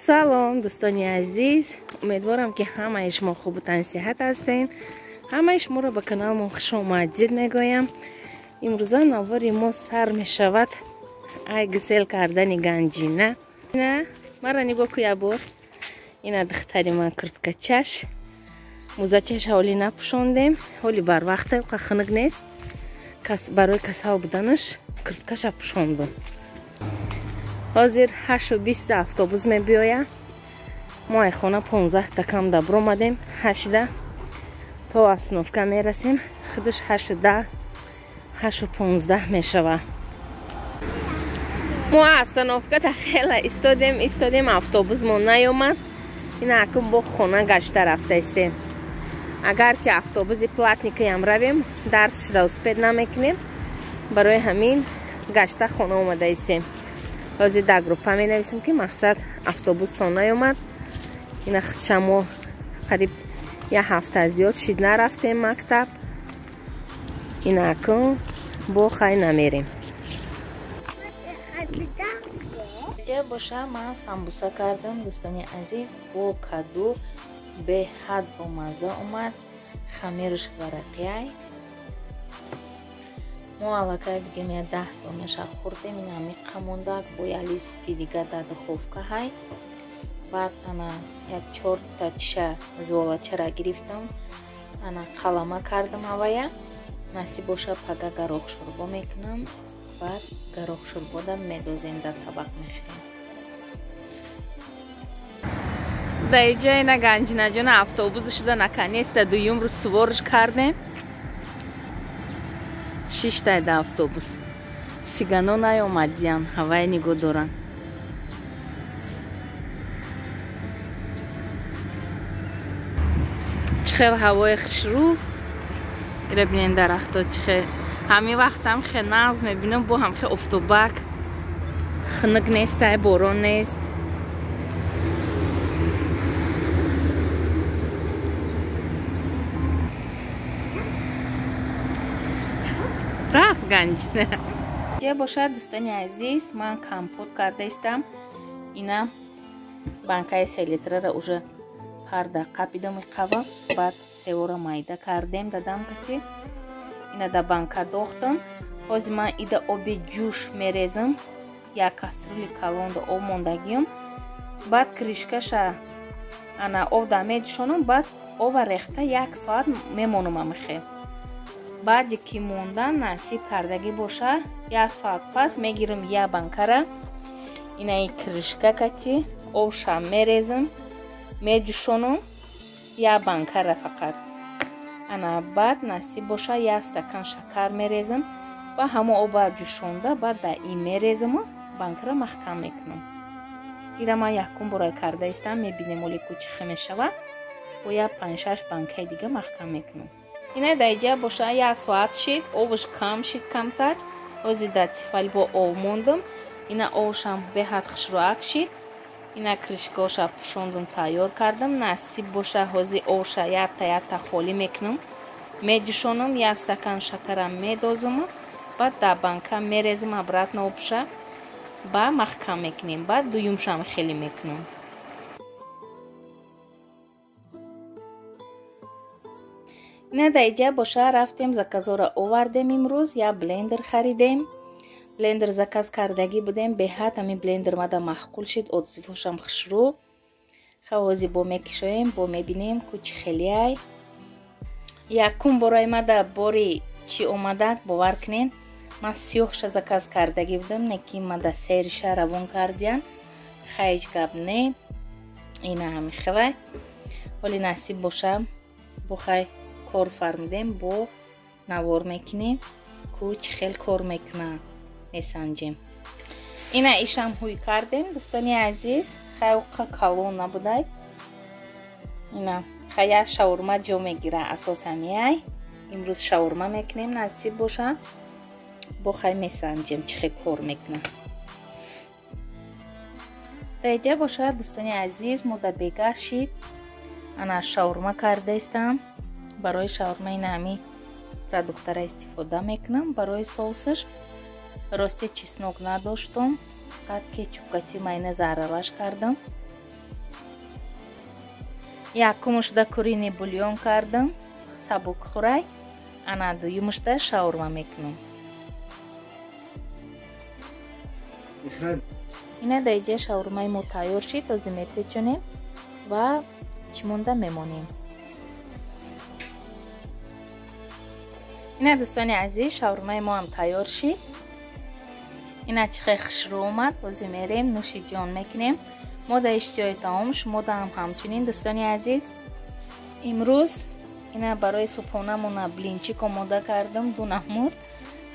Салом дӯстони азиз, умедворам ки ҳамаи шумо хубу тансиҳат ҳастед. Ҳамаи шуморо ба каналмон хуш омадид мегӯям. Имрӯза навори мо сар мешавад ай гусел кардани ганҷина. Мара нигоҳ ку як бор. Ина духтари ман курткачаш. Мӯзачаш ҳоли напӯшондем, ҳоли барвақта, қа хунук нест. Барои касал буданаш курткаша пӯшондум. Ҳозир 8:20 автобус мебиёяд. Мо ай хона 15 та кам да биромадем, 8 то остановка мерасем. Худаш 8:10, 8:15 мешавад. Мо остановка та хела истодем, автобусмон наёмад. Ина акун бо хона гашта рафта истем. Агар ки автобуси платникаям равем, дарс шуда успед намекунем. Барои ҳамин гашта хона омада истем. Ҳозир дар группа менависем ки мақсад автобус то наёмад. Ина худша мо қариб як ҳафта зиёд шид нарафтем мактаб. Ина акун бо хай намерем. Ҷа боша ман самбуса кардам дӯстони азиз, бо каду беҳад бомазза омад. Хамираш варақияй. Мо аллакай бигем я 10 донаша хӯрдем. Ина ҳамиқа мондак бо я листи дига дар духовка ҳай. Баъд ана як 4 та чиша золачара гирифтам, ана қалама кардам ҳавая. Насиб боша пага гароқ шӯрбо мекунам. Баъд гароқ шӯрбода медозем, дар табақ мехӯрем. Дар иҷа ина ганҷинаҷона автобус шуда наконец-то дуюм рӯз суворш кардем. Шиштай да автобус. Сигано наёмадиян, ҳавай нигоҳ доранд. Чӣ хел ҳавои хушрӯ. Ира бинен дарахто чӣ хел. Ҳамин вақтам хе нағз мебинам, бо ҳам хе офтобак. Хунук нестай, борон нест. Рафт ганҷина. Ҷа бошад дӯстони азиз, ман компот карда истам. Ина банкаи 3 литрара уже парда қапидам иқава, баъд севора майда кардем дадам кати. Ина да банка дохтам. Ҳозир ман ида оби ҷӯш мерезам. Як кастрюли калонда об мондагиам. Баъд кришкаша ана об да меҷӯшонам, баъд ова рехта 1 соат мемонам амихе. Баъде ки мондан насиб кардагӣ боша, 1 соат пас мегирам я банкара. Инаи кришка кати обша мерезам, меҷӯшонам я банкара фақат. Ана баъд насиб боша 1 стакан шакар мерезам ва ҳамо оба ҷӯшонда баъд да ин мерезаму банкара маҳкам мекунам. Ира ман якум бора карда истам, мебинем оли ку чӣ хел мешавад. Бо я 5-6 банкаи дига маҳкам мекунам. Ина дар иҷа боша 1 соат шид, овш кам шид камтар. Ҳозир дар тифал бо ов мондам. Ина овшам беҳад хушрӯак шид. Ина кришкаоша пӯшондум, тайёр кардам. Насиб боша ҳозир овша якта холӣ мекунам, меҷӯшонам, 1 стакан шакарам медозам, баъд дар банка мерезам обратно обша, ба маҳкам мекунем. Баъд дуюмшам хеле мекунам. Ина дар иҷа боша рафтем заказора овардем имрӯз, як блендер харидем. Блендер заказ кардагӣ будем, беҳад ҳамин блендер мада маъқул шид, отзивошам хушрӯ. Ҳозир бо мекишоем, бо мебинем ку чӣ хелиай. Якум бораи мада бори чӣ омадак, бовар кунед, ман сиёҳша заказ кардагӣ будам, не ки мада сериша равон кардиян. Ҳеҷ гап не. Ина ҳамин хелай. Ҳоли насиб боша бо хай кор фармудем, бо навор мекунем, ку чӣ хел кор мекунад месанҷем. Ина ишам ҳуй кардем дӯстони азиз, хай уқа калон набудай. Ина хая шаурма ҷо мегира асос ҳамиай. Имрӯз шаурма мекунем, насиб боша бо хай месанҷем чӣ хел кор мекунад. Дар иҷа боша дӯстони азиз, мо дар бега шид ана шаурма карда истам. Барои шаурма ина ҳами продуктара истифода мекунам. Барои соусаш рости чеснок надоштум, фақат кетчуп кати майонез аралаш кардам. Якумушда куриный бульон кардам, сабук хӯрай, ана дуюмушда шаурма мекунам. Ина дар иҷа шаурмаи мо тайёр шид, ҳозир мепечонем ва чӣ монда мемонем. Ина дӯстони азиз, шаурмаи мо ҳам тайёр шид. Ина чӣ хел хушрӯ омад. Ҳозир мерем нӯши ҷон мекунем. Мо дар иштиҳои таом, шумо даам ҳамчунин дӯстони азиз. Имрӯз ина барои субҳонамона блинчик омода кардам, ду намуд.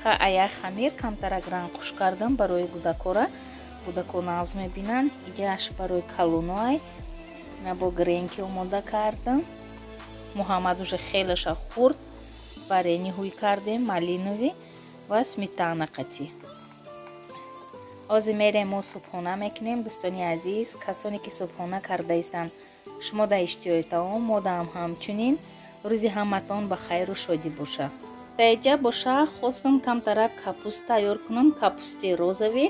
Ха аяк хамир камтарак рангхуш кардам барои гудакора. Гудако нағз мебинанд. Иҷааш барои калоноай. Ина бо гренки омода кардам. Муҳаммад уже хелаша хурд. Варени ҳуй кардем, малинови ва сметана қатӣ. Ҳозир мерем мо субҳона мекунем дӯстони азиз. Касоне ки субҳона кардаистанд, шумо дар иштиҳои таом, мо даам ҳамчунин. Рӯзи ҳаматон ба хайру шодӣ боша. Дар иҷа боша хостам камтарак капуст тайёр кунам, капусти розовый,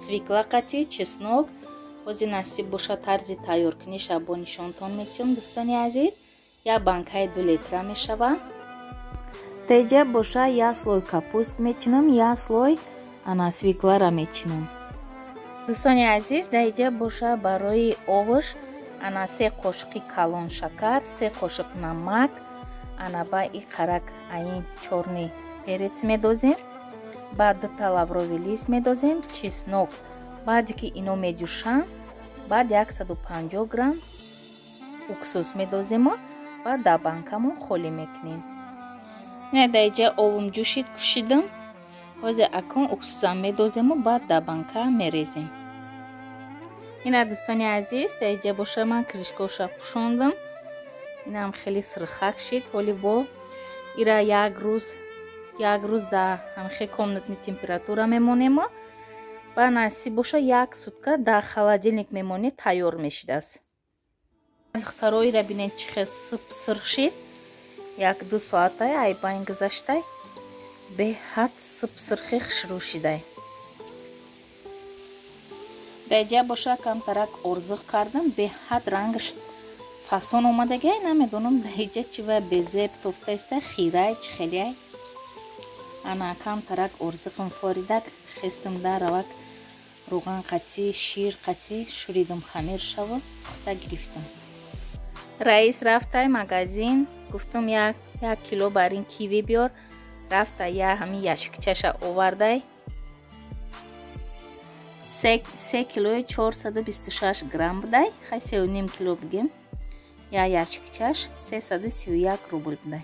свекла қатӣ, чеснок. Ҳозир насиб боша тарзи тайёркуниша бо нишонтон метиҳам дӯстони азиз. Як банкаи 2 литра мешава. Дар иҷа боша як слой капуст мечинам, як слой ана свеклара мечинам. Дӯстони азиз, дар иҷа боша барои овош ана 3 қошиқи калон шакар, 3 қошиқ намак, ана ба и қарак аин чорный перец медозем, баъд 2 та лавровый лист медозем, чеснок. Баъде ки ино меҷӯшанд, баъд 150 грамм уксус медозему баъд дар банкамон холӣ мекунем. Ина дар иҷа овум ҷӯшид, кушидам. Ҳозир акун уксусам медозему баъд дар банка мерезем. Ина дӯстони азиз, дар иҷа боша ман кришкоша пӯшондам. Инам хеле сирхак шид. Ҳоли бо ира як рӯз дар ҳамхе комнатный температура мемонему. Ба насиб боша як сутка дар холодильник мемонӣ, тайёр мешидааст. Духтаро, ира бинед чӣ хел сип сирх шид. 1-2 соатай ай байн гузаштай, беҳад сип-сирхи хушрӯ шидай. Дар иҷа боша камтарак орзиқ кардам, беҳад рангаш фасон омадагай. Намедонам дар иҷа чӣ ва безеб тофтаиста, хирай чӣ хелиай. Ана камтарак орзиқам форидак, хестам дар равак рӯған қатӣ, шир қатӣ шӯридам хамир шаву пухта гирифтам. Раис рафтай магазин, гуфтам як кило бар ин киви биёр. Рафта я ҳамин яшикчаша овардай. 3 килои 426 грамм будай. Хай 3,5 кило бигем. Я яшикчаш 331 рубл будай.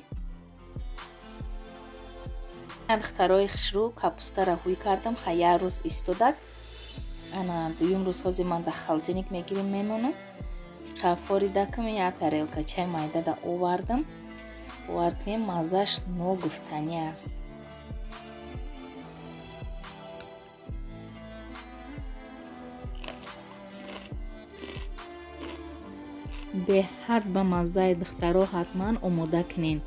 Духтарои хушрӯ, капустара ҳуй кардам, хай як рӯз истодак. Ана дуюм рӯз ҳозир ман дар холодильник мегирим мемонам. Форидакам як тарелка чай майдада овардам. Бовар кунем, маззаш ногуфтанӣ аст. Беҳад ба маззаи духтаро, ҳатман омода кунед.